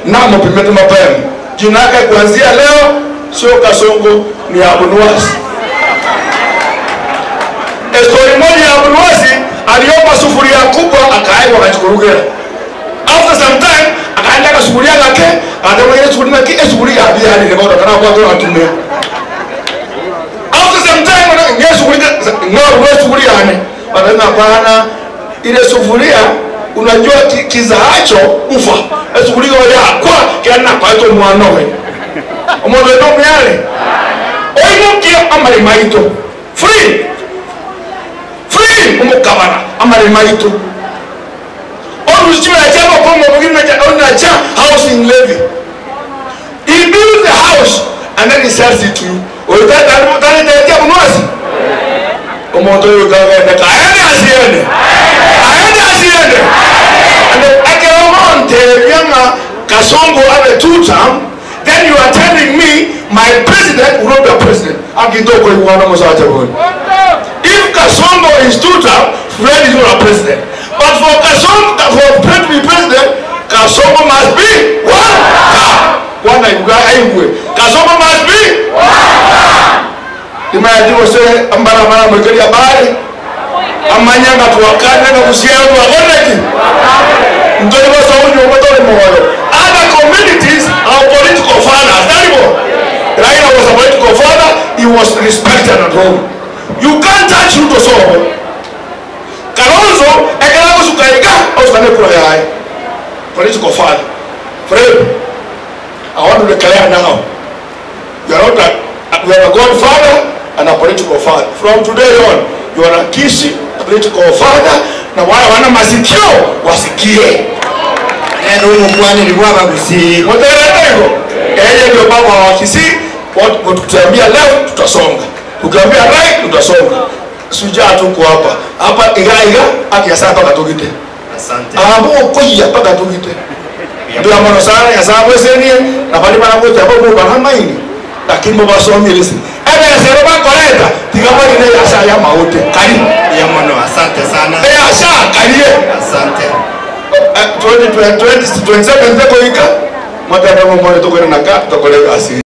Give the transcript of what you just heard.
Namopimete mapema. Jina yake kuanzia leo sio Kasongo, ni Abunuwasi. Story moja ya Abunuwasi, aliomba sufuria kubwa akaegwa akachikurugera. After some time akaenda kasufuria gake akatemwa sufuria naki esufuria yabiani ne bodo kana kwa atumia. After some time nge sufuria ng'o sufuria ane. Wanasema hapana, ile sufuria unajua kizaacho ufa. Esufuria ya kwa kiana kwa to mwanowe. Omondo ndo myale. Oinukie amali maito. Free. Free umukabara amali maito. Orushira chama kongo mugina cha ona cha housing levy. He builds the house and then he sells it to you. Oitata tani tani mnwasi. Omondo yukaenda kaende asiende. Aende asiende. And akeomonte vyanga Kasongo abe two term, then you are telling me my president will not be a president. Akitoko ikuana musacha bwana. If Kasongo is two term, Fred is not a president. But for Kasongo, for Fred to be president, Kasongo must be one term. Bwana ibuka aigwe. Kasongo must be one term. Imagine se ambara mara mwekeli habari. Amanyanga tuwakane na kusiana tuwakoneki. Mtoni wasa unyo mtoni moyo. Other communities are political fathers. Daribo. Raila was a political father. He was respected at home. You can't touch Ruto so. Kalonzo ekela kusukaiga osane kura yae. Political father. Fred, I want to declare now. You are not a, you are a godfather and a political father. From today on, you are a Kisii political father. Na wale wana masikio wasikie. Neno umukwaniri bw'abagusi. Mtaelewa? Yeye ndio baba wa Kisii. Tukiambia leo tutasonga, tukiambia right tutasonga. Sujaa tuko hapa hapa iga iga akiasa paka tugite. Asante. Abo koyia paka tugite. Ndio mono sana ya sababu senie na bali bana gocha bo bana maini. Lakini bo basomi lisi. Ebe sero ba koleta tigabali ne yasa ya maote. Kari. Ya mono asante sana. E yasa kari. Asante. 2027 ndeko ika. Mwaka mo mo to na ka to kole asi.